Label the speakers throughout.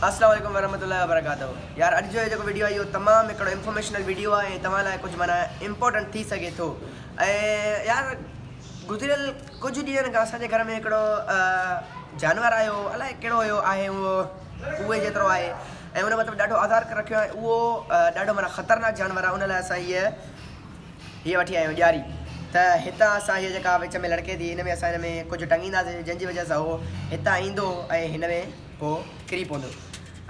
Speaker 1: السلام عليڪم ورحمة الله وبرڪاته يار اڄ جو هي جيڪو وڊيو آهي اهو تمام هڪڙو انفارميشنل وڊيو آهي ۽ توهان لاء ڪجهه معنيٰ امپورٽنٽ ٿي سگهي ٿو ۽ يار گذريل ڪجهه ڏينهن کان اسان جي گهر ۾ هڪڙو جانور آيو هو الائي ڪهڙو هيو آهي اهو ڪوئي جيترو آهي ۽ ان مطلب ڏاڍو آزار ڪري رکيو آهي اهو ڏاڍو معنيٰ خطرناڪ جانور آهي ان لاء اسان هيء هيء وٺي آيا آهيون ڄاري ته هتان اسان هيء جيڪا وچ ۾ لڙڪي ٿي ان ۾ اسان هن ۾ ڪجهه ٽنگينداسين جنهن جي وجه سان هو هتان ايندو ۽ هن ۾ پوء ڪري پوندو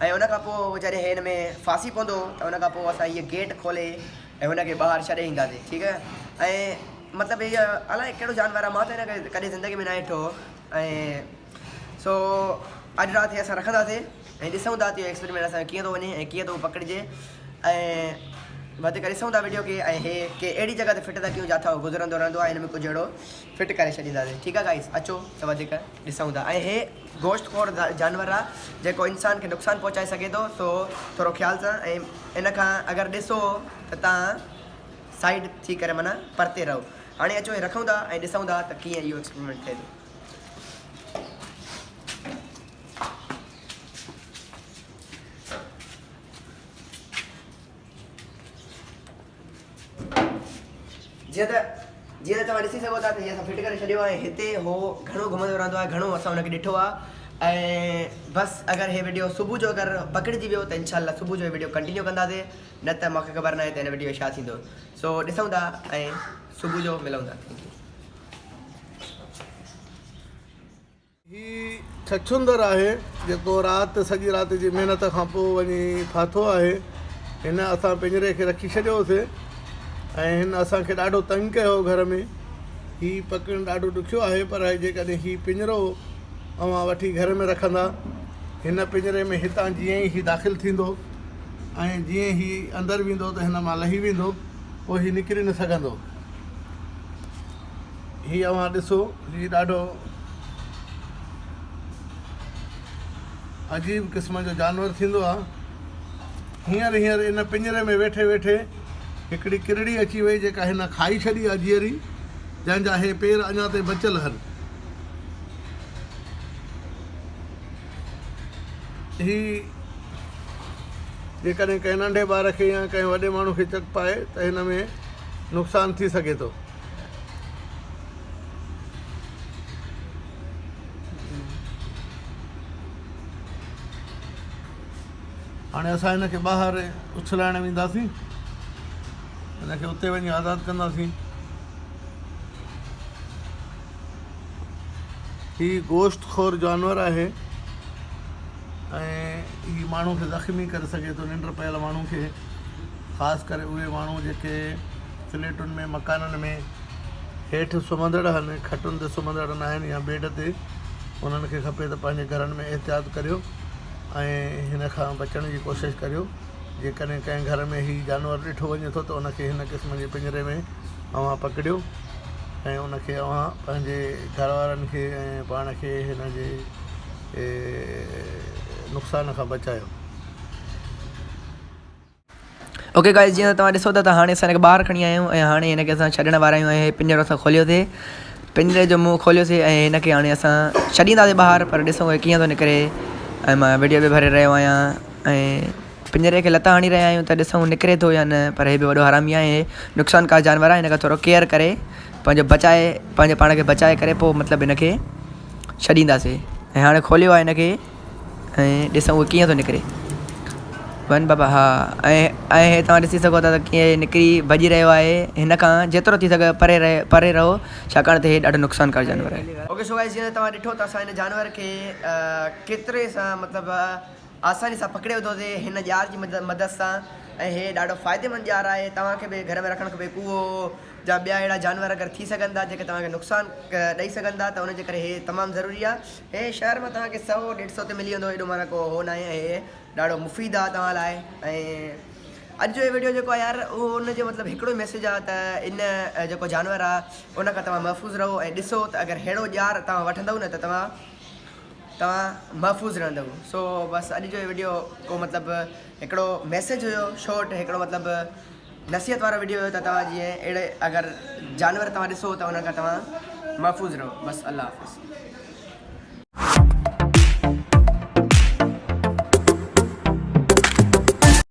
Speaker 1: ۽ ان کان پوء جڏهن هي هن ۾ ڦاسي پوندو ته ان کان پوء اسان هيء گيٽ کولي ۽ هن کي ٻاهر ڇڏي اينداسين ٺيڪ آهي ۽ مطلب هيء الائي ڪهڙو جانور آهي مان ته هن کي ڪڏهن زندگي ۾ ناهي ڏٺو ۽ سو اڄ رات هي اسان رکنداسين ۽ ڏسون ٿا ته اهو ايڪسپريمينٽ اسان جو ڪيئن ٿو وڃي ۽ ڪيئن ٿو پڪڙجي ۽ وڌيڪ ڏسون ٿا وڊيو کي ۽ هي ڪي اهڙي جڳهه تي فٽ ٿا ڪيون جاٿان هو گذرندو رهندو آهي هن ۾ ڪجهه اهڙو فٽ ڪري ڇڏينداسين ٺيڪ آهي گائز اچو ته وڌيڪ ڏسون ٿا ۽ هي گوشت خور جانور آهي جيڪو انسان کي نقصان پهچائي سگهي ٿو سو ٿورو خيال سان ۽ ان کان اگر ڏسو ته تان سائيڊ ٿي ڪري معنيٰ پرتي رهو هاڻي اچو هي رکون ٿا ۽ ڏسون ٿا ته ڪيئن اهو ايڪسپريمينٽ ٿئي ٿو. جيئن ته جيئن ته توهان ڏسي سگهو ٿا ته هي اسان فٽ ڪري ڇڏيو آهي هتي هو گهڻو گهمندو رهندو آهي گهڻو اسان هن کي ڏٺو آهي ۽ بس اگر هي وڊيو صبح جو اگر پڪڙجي ويو ته انشاء الله صبح جو هي وڊيو ڪنٽينيو ڪنداسين نه ته مونکي خبر ناهي ته هن وڊيو ڇا ٿيندو سو ڏسون ٿا ۽ صبح جو ملون ٿا thank you.
Speaker 2: هي ڇڇوندر آهي، جيڪو رات سڄي رات جي محنت کان پوء وڃي ڦاٿو آهي. هن اسان پڃري کي رکي ڇڏيو هوسي ۽ هن اسان کي ڏاڍو تنگ ڪيو هو گهر ۾. هي پڪڙڻ ڏاڍو ڏکيو آهي پر جيڪڏهن هي پڃرو اوهان وٺي گهر ۾ رکندا، هن پڃري ۾ هتان جيئن ئي هي داخل ٿيندو ۽ جيئن هي اندر ويندو ته هن مان لهي ويندو، پوء هي نڪري نه سگهندو. هي اوهان ڏسو هي ڏاڍو عجيب قسم جو جانور ٿيندو آ. هينئر هينئر ان پڃري ۾ ويٺي ويٺي هڪڙي ڪرڙي اچي وئي جيڪا هن کائي ڇڏي آ جيئري جنهن جا هي پير اڃا تائين بچيل هن. هي جيڪڏهن ڪنهن ننڍي ٻار کي يا ڪنهن وڏي ماڻهو کي چڪ پائي ته هن ۾ نقصان ٿي سگهي ٿو. هاڻي اسان هن کي ٻاهر اڇلائڻ وينداسين. هن کي اتي وڃي آزاد ڪنداسين. هي گوشت خور جانور آهي ۽ هي ماڻهو کي زخمي ڪري سگهي ٿو ننڊ پيل ماڻهو کي خاص ڪري اهي ماڻهو جيڪي فليٽن ۾ مڪانن ۾ هيٺ سمهندڙ آهن کٽن تي سمهندڙ نه آهن يا بيڊ تي انهن کي کپي ته پنهنجي گهرن ۾ احتياط ڪريو ۽ هن کان بچڻ جي ڪوشش ڪريو جيڪڏهن ڪنهن گهر ۾ هي جانور ڏٺو وڃي ٿو ته ان کي هن قسم جي پڃري ۾ اوهان پڪڙيو ۽ ان کي اوهان پنهنجي گهر وارن کي ۽ پاڻ کي هن جي نقصان کان بچايو.
Speaker 1: اوڪي گائز جيئن ته توهان ڏسو ٿا ته هاڻي اسان هن کي ٻاهر کڻي آيا آهيون ۽ هاڻي هن کي اسان ڇڏڻ وارا آهيون ۽ هي پڃرو اسان کوليوسي پڃري جو منهن کوليوسي ۽ هن کي هاڻي اسان ڇڏينداسي ٻاهر پر ڏسون هي ڪيئن ٿو نڪري ۽ مان ويڊيو به ڀري رهيو آهيان ۽ پڃري کي لت هڻي رهيا آهيون ته ڏسون نڪري ٿو يا نه پر هي به وڏو حرامي آهي نقصانڪار جانور آهي هن کان ٿورو ڪيئر ڪري پنهنجو بچائي پنهنجو پاڻ کي بچائي ڪري پوء مطلب هن کي ڇڏينداسي ۽ هاڻي کوليو آهي هن کي ۽ ڏسون اهو ڪيئن ٿو نڪري. ون بابا ها ۽ ۽ هي توهان ڏسي سگهو ٿا ته ڪيئن نڪري ڀڄي رهيو آهي هن کان جيترو ٿي سگهي پري رهي پري رهو ڇاڪاڻ ته هي ڏاڍو نقصانڪار جانور آهي. اوڪي سو گائز جيئن ته توهان ڏٺو ته اسان هن جانور کي ڪيتري سان مطلب آساني سان پڪڙي وڌوسي هن ڄار جي مدد سان ۽ هي ڏاڍو فائديمند ڄار آهي توهان کي به گهر ۾ رکڻ کپي ڪوئو جا ٻيا اهڙا جانور اگر ٿي سگهن ٿا جيڪي توهان کي نقصان ڏئي سگهن ٿا ته ان جي ڪري هي تمام ضروري آهي. هي شهر مان توهان کي سئو ڏيڍ سئو تي ملي ويندو ايڏو معنيٰ ڪو هو ناهي ۽ هي ڏاڍو مفيد آهي توهان لاء ۽ اڄ جو هي ويڊيو جيڪو آهي يار اهو ان جو مطلب هڪڙو ئي ميسيج آهي ته ان جيڪو جانور آهي ان کان توهان محفوظ رهو ۽ ڏسو ته اگر ههڙو ڄار توهان وٺندؤ نه ته توهان توهان محفوظ رهندؤ سو بس اڄ جو هي ويڊيو ڪو مطلب هڪڙو ميسيج هيو شارٽ هڪڙو مطلب نصيحت وارو وڊيو هيو ته توهان جيئن اهڙي اگر جانور توهان ڏسو ته انهن کان توهان محفوظ رهو بس الله حافظ.